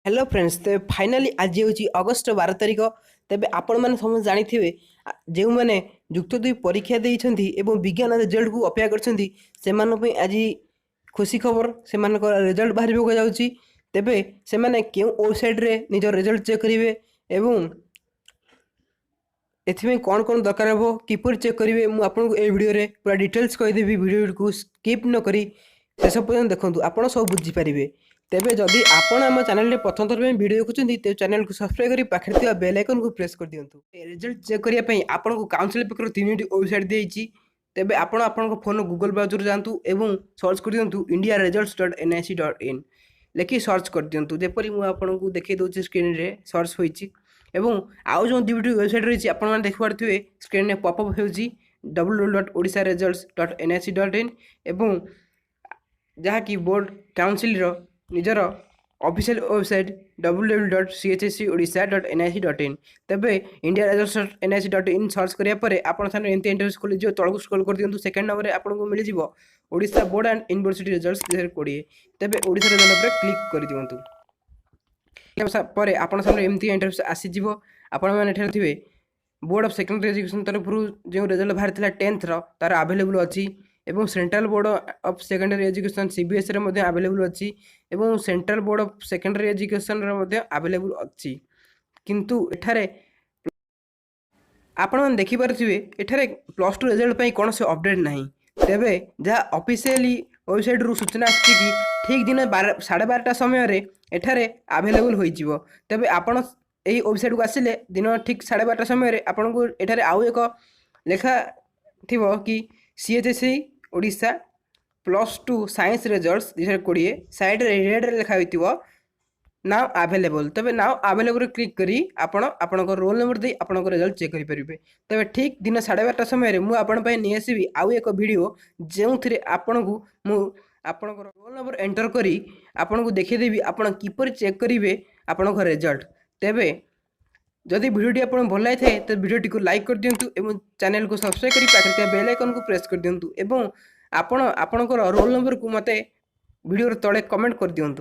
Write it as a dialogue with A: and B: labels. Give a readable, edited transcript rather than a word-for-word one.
A: Hello friends, ତେବେ finally ଆଜି ହେଉଛି ଅଗଷ୍ଟ 12 ତାରିଖ। ତେବେ ଆପଣମାନେ ସମସ୍ତେ ଜାଣିଥିବେ, ଯେଉଁମାନେ ଯୁକ୍ତ ଦୁଇ ପରୀକ୍ଷା ଦେଇଛନ୍ତି ଏବଂ ବିଜ୍ଞାନ ରେଜଲ୍ଟକୁ ଅପେକ୍ଷା କରିଛନ୍ତି, ସେମାନଙ୍କ ପାଇଁ ଆଜି ଖୁସି ଖବର। ସେମାନଙ୍କର ରେଜଲ୍ଟ ବାହାରିବାକୁ ଯାଉଛି। ତେବେ ସେମାନେ କେଉଁ ୱେବସାଇଟ୍ରେ ନିଜ ରେଜଲ୍ଟ ଚେକ୍ କରିବେ ଏବଂ ଏଥିପାଇଁ କ'ଣ କ'ଣ ଦରକାର ହେବ, କିପରି ଚେକ୍ କରିବେ, ମୁଁ ଆପଣଙ୍କୁ ଏହି ଭିଡ଼ିଓରେ ପୁରା ଡିଟେଲ୍ସ କହିଦେବି। ଭିଡ଼ିଓଟିକୁ ସ୍କିପ୍ ନ କରି ଶେଷ ପର୍ଯ୍ୟନ୍ତ ଦେଖନ୍ତୁ, ଆପଣ ସବୁ ବୁଝିପାରିବେ। ତେବେ ଯଦି ଆପଣ ଆମ ଚ୍ୟାନେଲରେ ପ୍ରଥମ ଥର ପାଇଁ ଭିଡ଼ିଓ ଦେଖୁଛନ୍ତି, ତେବେ ଚ୍ୟାନେଲକୁ ସବସ୍କ୍ରାଇବ୍ କରି ପାଖରେ ଥିବା ବେଲ୍ ଆଇକନ୍କୁ ପ୍ରେସ୍ କରିଦିଅନ୍ତୁ। ରେଜଲ୍ଟ ଚେକ୍ କରିବା ପାଇଁ ଆପଣଙ୍କୁ କାଉନସିଲ୍ ପକ୍ଷରୁ ତିନିଟି ୱେବସାଇଟ୍ ଦେଇଛି। ତେବେ ଆପଣ ଆପଣଙ୍କ ଫୋନ୍ ଗୁଗଲ୍ ବ୍ରାଉଜର ଯାଆନ୍ତୁ ଏବଂ ସର୍ଚ୍ଚ କରିଦିଅନ୍ତୁ indiaresults.nic.in ଲେଖି ସର୍ଚ୍ଚ କରିଦିଅନ୍ତୁ, ଯେପରି ମୁଁ ଆପଣଙ୍କୁ ଦେଖାଇ ଦେଉଛି, ସ୍କ୍ରିନ୍ରେ ସର୍ଚ୍ଚ ହୋଇଛି। ଏବଂ ଆଉ ଯେଉଁ ଦୁଇଟି ୱେବସାଇଟ୍ ରହିଛି, ଆପଣମାନେ ଦେଖିପାରୁଥିବେ ସ୍କ୍ରିନ୍ରେ ପପ୍ ହେଉଛି, ww.odisharesults.nic.in ଏବଂ ଯାହାକି ବୋର୍ଡ଼ କାଉନସିଲ୍ର ନିଜର ଅଫିସିଆଲ୍ ୱେବସାଇଟ୍ ww.chseodisha.nic.in। ତେବେ indiaresults.nic.in search କରିବା ପରେ ଆପଣ ସାମ୍ନାରେ ଏମିତି ଇଣ୍ଟରଫେସ୍ ଖୋଲିଯିବ। ତଳକୁ ସ୍କ୍ରୋଲ୍ କରିଦିଅନ୍ତୁ, ସେକେଣ୍ଡ ନମ୍ବରରେ ଆପଣଙ୍କୁ ମିଳିଯିବ Odisha Board and University Results 2020। ତେବେ ଓଡ଼ିଶା ରେଜଲ୍ଟ ଉପରେ କ୍ଲିକ୍ କରିଦିଅନ୍ତୁ। ପରେ ଆପଣ ସାମ୍ନାରେ ଏମିତି ଇଣ୍ଟରଫେସ୍ ଆସିଯିବ। ଆପଣମାନେ ଏଠାରେ ଥିବେ, ବୋର୍ଡ଼ ଅଫ୍ ସେକେଣ୍ଡାରୀ ଏଜୁକେସନ୍ ତରଫରୁ ଯେଉଁ ରେଜଲ୍ଟ ବାହାରିଥିଲା ଟେନ୍ଥର, ତାର ଆଭେଲେବୁଲ୍ ଅଛି ଏବଂ Central Board of Secondary Education ସିବିଏସ୍ଇରେ ମଧ୍ୟ ଆଭେଲେବୁଲ୍ ଅଛି ଏବଂ ସେଣ୍ଟ୍ରାଲ ବୋର୍ଡ଼ ଅଫ୍ ସେକେଣ୍ଡାରୀ ଏଜୁକେସନ୍ର ମଧ୍ୟ ଆଭେଲେବୁଲ୍ ଅଛି। କିନ୍ତୁ ଏଠାରେ ଆପଣମାନେ ଦେଖିପାରୁଥିବେ, ଏଠାରେ ପ୍ଲସ୍ ଟୁ ରେଜଲ୍ଟ ପାଇଁ କୌଣସି ଅପଡ଼େଟ୍ ନାହିଁ। ତେବେ ଯାହା ଅଫିସିଆଲି ୱେବସାଇଟ୍ରୁ ସୂଚନା ଆସିଛି କି ଠିକ୍ ଦିନ 12:30 ସମୟରେ ଏଠାରେ ଆଭେଲେବୁଲ୍ ହୋଇଯିବ। ତେବେ ଆପଣ ଏହି ୱେବସାଇଟ୍କୁ ଆସିଲେ ଦିନ ଠିକ୍ 12:30 ସମୟରେ ଆପଣଙ୍କୁ ଏଠାରେ ଆଉ ଏକ ଲେଖା ଥିବ କି CHSE Odisha Plus Two Science Results 2020, ସାଇଡ଼୍ରେ ରେଡ଼୍ରେ ଲେଖା ହୋଇଥିବ ନାଉ ଆଭେଲେବଲ୍। ତେବେ ନାଉ ଆଭେଲେବଲ୍ କ୍ଲିକ୍ କରି ଆପଣ ଆପଣଙ୍କ ରୋଲ୍ ନମ୍ବର ଦେଇ ଆପଣଙ୍କ ରେଜଲ୍ଟ ଚେକ୍ କରିପାରିବେ। ତେବେ ଠିକ୍ ଦିନ 12:30 ସମୟରେ ମୁଁ ଆପଣଙ୍କ ପାଇଁ ନେଇ ଆସିବି ଆଉ ଏକ ଭିଡ଼ିଓ, ଯେଉଁଥିରେ ଆପଣଙ୍କୁ ମୁଁ ଆପଣଙ୍କର ରୋଲ୍ ନମ୍ବର ଏଣ୍ଟର କରି ଆପଣଙ୍କୁ ଦେଖାଇଦେବି ଆପଣ କିପରି ଚେକ୍ କରିବେ ଆପଣଙ୍କ ରେଜଲ୍ଟ। ତେବେ ଯଦି ଭିଡ଼ିଓଟି ଆପଣଙ୍କୁ ଭଲ ଲାଗିଥାଏ, ତେବେ ଭିଡ଼ିଓଟିକୁ ଲାଇକ୍ କରିଦିଅନ୍ତୁ ଏବଂ ଚ୍ୟାନେଲକୁ ସବସ୍କ୍ରାଇବ୍ କରି ପାଖରେ ଥିବା ବେଲ୍ ଆଇକନ୍କୁ ପ୍ରେସ୍ କରିଦିଅନ୍ତୁ ଏବଂ ଆପଣ ଆପଣଙ୍କର ରୋଲ୍ ନମ୍ବରକୁ ମୋତେ ଭିଡ଼ିଓର ତଳେ କମେଣ୍ଟ କରିଦିଅନ୍ତୁ।